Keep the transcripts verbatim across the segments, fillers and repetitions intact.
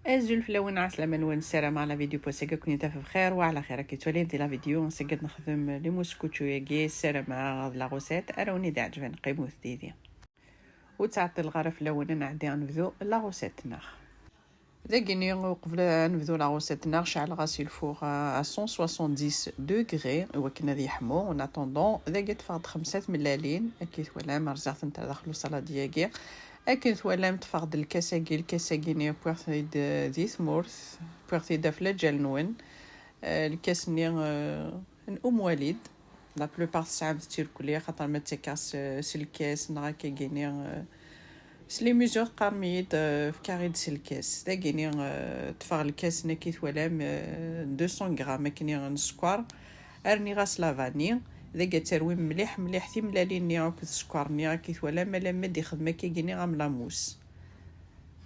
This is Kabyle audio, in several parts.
Azul fell-awen, ɛeslama-nwen, ssarameɣ la vidéo n wass-agi ad ken-taf bxir wa ɛla xir. Ad k-twalimt di la vidéo, ass-agi ad nexdem les moussakotchou-agi, ssarameɣ d la recette ara wen-d-iɛeǧben, qqimet did-i. Ur ttɛeṭṭileɣ ara fell-awen, ad nɛeddi ad nebdu la recette-nneɣ. Dagini, uqbel ad nebdu la recette-nneɣ, ceɛleɣ-as le four à cent soixante-dix degrés i wakken ad yeḥmu. En attendant, dagi ṭṭfeɣ-d xemsa tmellalin, akka i twalam, rẓiɣ-tent ar daxel usaladi-agi. Akken twalam, ṭṭfeɣ-d lkas-agi, lkas-agi-nni wwiɣ-t-id, eh, di tmurt, wwiɣ-t-id ɣef laǧal-nwen. Eh, lkas-nni, eh, n Um Walid. La plupart tesɛam-t irkelli, axaṭer ma ttakkaɣ s, s lkas, neɣ akka-gini, eh, s les mesures, qqarem-iyi-d, eh, fkiɣ-id s lkas. Dagini, eh, ṭṭfeɣ lkas-nni, akka i twalam, eh, deux cents grammes, akkenni n sskeṛ. Rniɣ-as la vanille. Dagi ad terwim mliḥ, mliḥ timellalin-nni akked sskeṛ-nni, akka i twalam, alamma d-ixdem akka-gini am la mousse.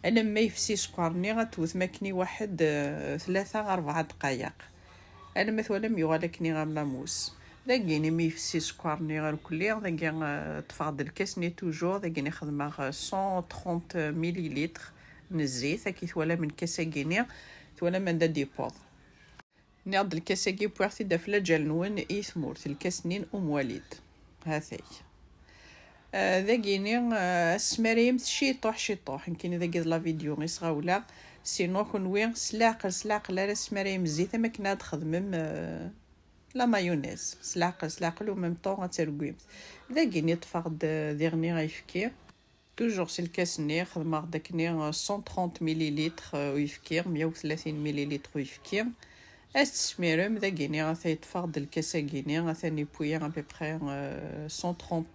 Alamma yefsi sskeṛ-nni, ad tewtem akkenni waḥed, eh, tlata, rebɛa ddqayeq. Alamma twalam yuɣal akkenni am la mousse. Dagini mi yefsi sskeṛ-nni irkelli, dagi, eh, ṭṭfeɣ-d lkas-nni toujours, dagini xedmeɣ, eh, cent trente millilitres n zzit, akka i twalam lkas-agi-nni, twalam anda d-yewweḍ. Nniɣ-d lkas-agi wwiɣ-t-id ɣef laǧal-nwen i tmurt, lkas-nni n Um Walid. Ha-t-ay. Eh, dagini, eh, ad tesmarayem ciṭuḥ, ciṭuḥ. Nekkini dagi d la vidéo i sɣawleɣ. Sinon, kenwi, s leɛqel, s leɛqel ara tesmarayem zzit, am akken ad txedmem, eh, la mayonnaise. S leɛqel, s leɛqel, au même temps ad tergwimt. Dagini ṭṭfeɣ-d, eh, diɣni ayefki. Toujours s lkas-nni, xedmeɣ-d akkenni, eh, cent trente millilitres, eh, uyefki, meyya u tlatin millilitres uyefki. Ad s-tesmirem, dagini ata yeṭṭfeɣ-d lkas-agi-nni, atan yewwi à peu près, eh, cent trente,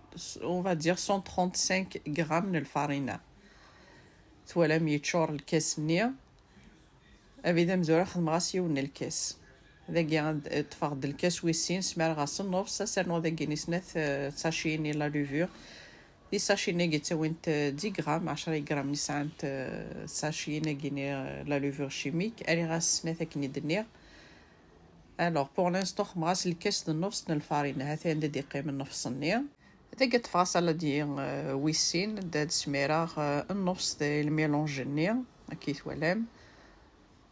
on va dire cent trente-cinq grammes n lfarina. Twalam yeččur lkas-nni. Abrid amezwaru xedmeɣ-as yiwen n lkas. Dagi ad ṭṭfeɣ-d lkas wis sin, smareɣ-as nnefs, ad s-rnuɣ dagini snat, eh, sachets-nni la levure. Di sachets-nni ttawint, eh, dix grammes, ɛecra grammes i sɛant, eh, sachets-nni, eh, la levure chimique. Rriɣ-as snat akken i d-nniɣ. Alors, pour l'instant, xedmeɣ-as lkas d nnefs n lfarina. Ha-t-an anda d-iqqim nnefs-nni. Dagi ṭṭfeɣ asaladi, eh, wis sin, ad d-smireɣ, eh, nnefs di lmélange-nni, akka i twalam.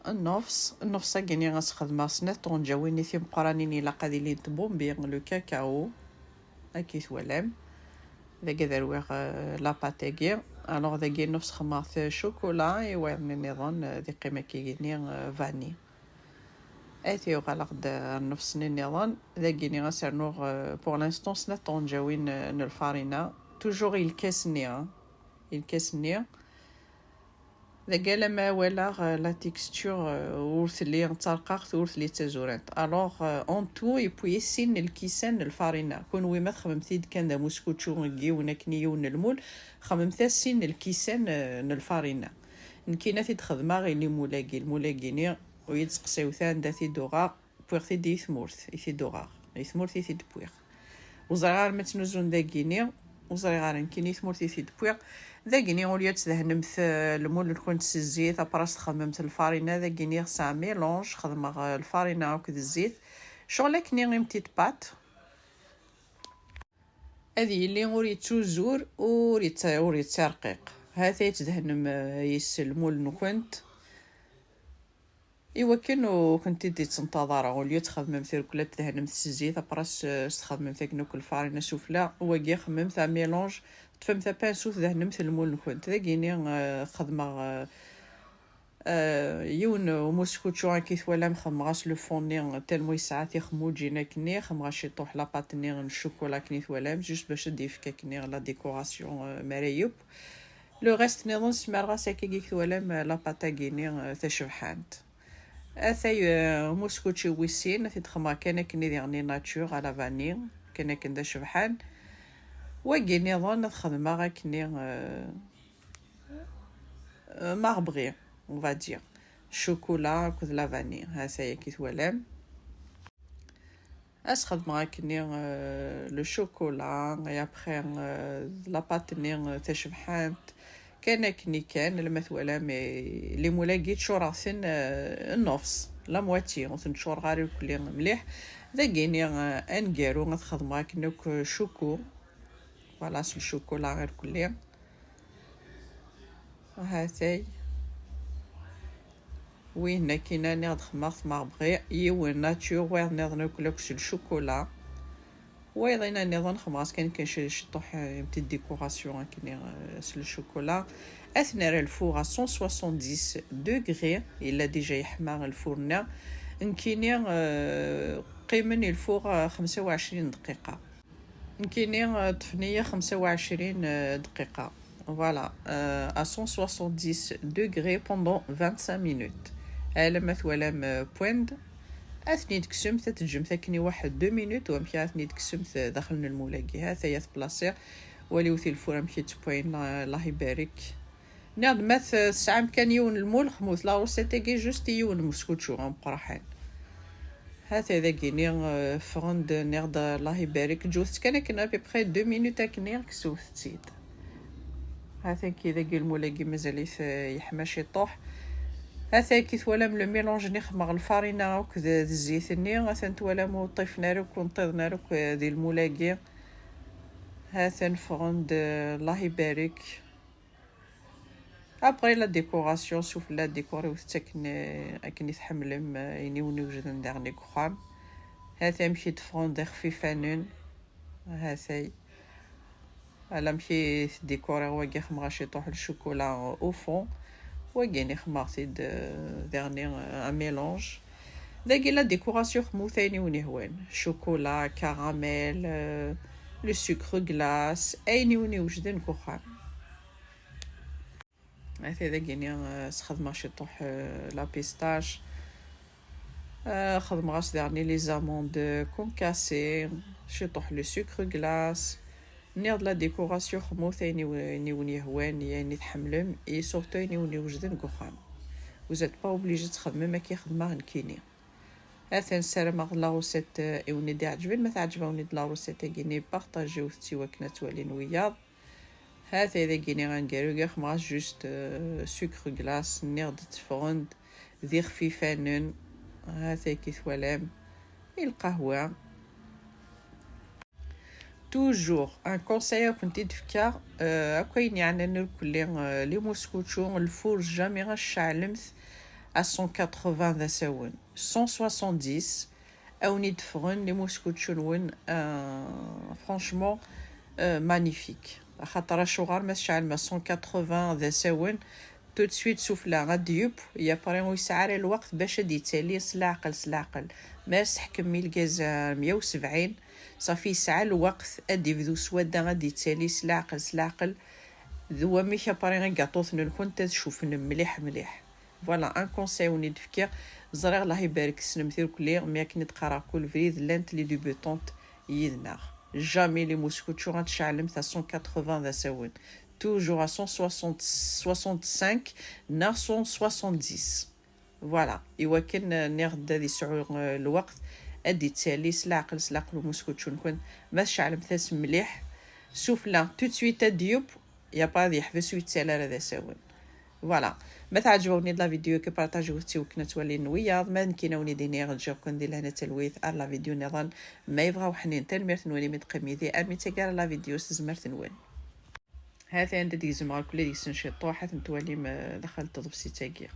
Nnefs, nnefs-agi-nni ad s-xedmeɣ snat tɣenǧawin-nni timeqqranin ilaq ad ilint bombi, le cacao, akka i twalam. Dagi ad rwiɣ, eh, la pâte-agi. Alors dagi nnefs xedmeɣ-t chocolat, i wayeḍ-nni nniḍen, eh, ad iqqim akka-agi-nni, eh, vanille. Ati uɣaleɣ-d ar nnefs-nni nniḍen. Dagini ad s-rnuɣ, eh, pour l'instant, snat tɣenǧawin, eh, n lfarina. Toujours i lkas-nni, hein. I lkas-nni. Dagi alamma walaɣ, eh, la texture, eh, ur telli d tarqaqt, ur telli d tazurant. Alors, eh, en tout, yewwi sin n lkisan n lfarina. Kunwi ma txemmemt-id kan d amuskučču n yiwen akken i yiwen n lmul, xemmemt-as sin n lkisan, eh, n lfarina. Nekkini ad t-id-xedmeɣ i lmul-agi, lmul-agi-nni. U yid-seqsiwet anda t-id-uɣeɣ, wwiɣ-t-id i tmurt i t-id-uɣeɣ, i tmurt i t-id-wwiɣ. Ur ẓriɣ ara ma ttnuzun dagini, ur ẓriɣ ara, nekkini i tmurt i t-id-wwiɣ. Dagini, au lieu ad tdehnemt, eh, lmul-nkent s zzit, après ad txedmemt lfarina, dagini c'est un mélange, xedmeɣ, eh, lfarina akked zzit. Ccɣel akkenni une petite pâte. Ad yili ur yettuzur, ur yett-, ur yettarqiq. Ha-t-ay tdehnem, eh, yes lmul-nkent. Iwakken ur kent-id-yettenṭaḍ ara, au lieu txedmemt irkelli ad tdehnemt s zzit, après s-, s-txedmemt akken akk lfarina sufella, wagi xedmemt un mélange, ṭṭfemt apinsu tdehnemt lmul-nkent. Dagini, eh, xedmeɣ, eh, eh, yiwen umuskučču akka i twalam, xedmeɣ-as le fond-nni tellement yesɛa tixmuǧin akkenni, xedmeɣ-as ciṭuḥ la pâte-nni n ccukula akken i twalam, juste bac ad d-yefk akkenni la décoration, eh, mi ara yeww. Le reste nniḍen smareɣ-as akkagi i twalam, eh, la pâte-agi-nni, eh, tacebḥant. Atay, eh, muskučči wis sin, ad t-id-xedmeɣ kan akkenni diɣen nature à la vanille, kan akken d acebḥan. Wagi nniḍen ad xedmeɣ akkenni, eh, eh, marbré, on va dire. Ccukula akked la vanille, atay akka i twalam. Ad s-xedmeɣ akkenni, euh, le chocolat, et après, euh, la pâte-nni, euh, tacebḥant. Kan akkenni kan, alamma twalam, eh, limul-agi ččureɣ-ten, euh, nnefs, la moitié, ur ten-ččureɣ ara irkelli mliḥ. Dagini, euh, aneggaru ad xedmeɣ akken akk choco. Voilà, s le chocolat irkelli. Hatay. Win akkin-a nniɣ-d xemmeɣ-t marbré, yiwen nature, wayeḍ nniḍen akk akk s lcukula. Wayeḍ-ina nniḍen xemmeɣ-as kan kan ci-, ciṭuḥ, euh, une petite décoration akkenni, euh, s lcukula. Ad t-nerr lfur à cent soixante-dix degrés, yella déjà yeḥma lfur-nni. Nekkini, euh, qqimen lfur, euh, xemsa u ɛecrin dqiqa. Nekkini, euh, ṭṭfen-iyi xemsa u ɛecrin, euh, dqiqa. Voilà, euh, à cent soixante-dix degrés pendant vingt-cinq minutes. Alamma twalam, euh, poend, ad ten-id-tekksemt, ad teǧǧemt akken i waḥed deux minutes, u amek ara ten-id-tekksemt, euh, daxel n lmul-agi. Ha-t-aya tplasiɣ, waliwt i lfur amek i ttewwayen, la-, Allah ibarek. Nniɣ-d ma t-, tesɛam kan yiwen lmul, xmut la recette-agi juste i yiwen muskučču ameqqraḥan. Ha-t-a dagini, euh, ffɣen-d, nniɣ-d Allah ibarek, ǧǧut-t kan akken à peu près deux minutes akken, ksewt-tt-id. Ha-t-a ki dagi lmul-agi mazal-it, euh, yeḥma ciṭuḥ. Ha-t-a ki twalam le mélange-nni xemmeɣ lfarina akked d zzit-nni, ha-t-an twalam ur ṭṭifen ara akk, ur nṭiḍen ara akk, euh, di lmul-agi. Ha-t-an ffɣen-d, euh, Allah ibarek. Après la décoration, sufella décoriwt-tt akken, akken i tḥemmlem, euh, ayen i wen-iwejden daɣen deg uxxam. Ha-t amek i d-ffɣen d ixfifanen. Ha-t-ay. Ala amek i t-décoriɣ, wagi xemmeɣ-as ciṭuḥ n ccukula au fond. Wagi-nni xemmeɣ-t-id, euh, daɣen, euh, un mélange. Dagi la décoration xmut ayen i wen-ihwan. Chocolat, caramel, euh, le sucre glace, ayen i wen-iwejden deg uxxam. Ha-t-a dagini, euh, sxedmeɣ ciṭuḥ, euh, la pistache. Euh, xedmeɣ-as daɣen les amandes concassées, ciṭuḥ le sucre glace. Nniɣ-d la décoration xmut ayen i w-, ayen i wen-yehwan, ayen i tḥemmlem, et surtout ayen i wen-iwejden deg uxxam. Vous êtes pas obligé ad txedmem akka i xedmeɣ nekkini. Ha-t-an, ssarameɣ la recette, euh, i wen-id-iɛeǧben. Ma teɛǧeb-awen-id la recette-agi-nni, partagiwt-tt i wakken ad twalin wiyaḍ. Ha-t-a dagini aneggaru, xemmeɣ-as juste, euh, sucre glace, nniɣ-d tteffɣen-d d ixfifanen. Ha-t-a ki twalam, i lqahwa. Toujours un conseil ad kent-id-fkeɣ, euh, akk ayen yeɛnan irkelli, euh, les muskučču, lfur jamais ad tceɛlemt à cent quatre-vingts d asawen. Cent soixante-dix, ad wen-id-ffɣen les muskučču-nwen, euh, franchement, euh, magnifique. Axaṭer acuɣer ma tceɛlem à cent quatre-vingts d asawen, tout de suite sufella ad d-yeww, yapri ur yesɛi ara lweqt bac ad d-yettali s leɛqel, s leɛqel. Ma tesseḥkem i lgaz, euh, meyya u sebɛin, safi yesɛa lweqt ad d-ibdu swadda ad d-yettali s leɛqel, s leɛqel. D wamek apri agaṭuten-nkent ad cufen mliḥ, mliḥ. Voilà, un conseil wen-id-fkiɣ. Ẓriɣ, Allah ibarek, tessnem tirkli, mi akken i d-qqareɣ kul brid, llant les débutantes yid-neɣ. Jamais les muskučču ad tceɛlemt à cent quatre-vingts d asawen. Toujours à cent soixante, soixante-cinq neɣ cent soixante-dix. Voilà, i wakken, euh, nniɣ-d ad yesɛu, euh, lweqt ad d-yettali s leɛqel, s leɛqel umuskučču-nkent. Ma tceɛlemt-as mliḥ, sufella, tout de suite ad d-yeww, yapri ad yeḥbes ur yettali ara d asawen. Voilà. Ma teɛǧeb-awen-id la vidéo, ki partagiwt-tt i wakken ad twalin wiyaḍ. Ma d nekkini ad wen-id-iniɣ, ǧǧiɣ-ken di lehna talwit ar la vidéo nniḍen. Ma yebɣa uḥnin, tanemmirt-nwen imi d-teqqim yid-i armi d taggara la vidéo s tezmert-nwen. Ha-t-an ad d-gezmeɣ irkelli deg-sen ciṭuḥ, ad ten-twalim, euh, daxel n tḍebsit-agi.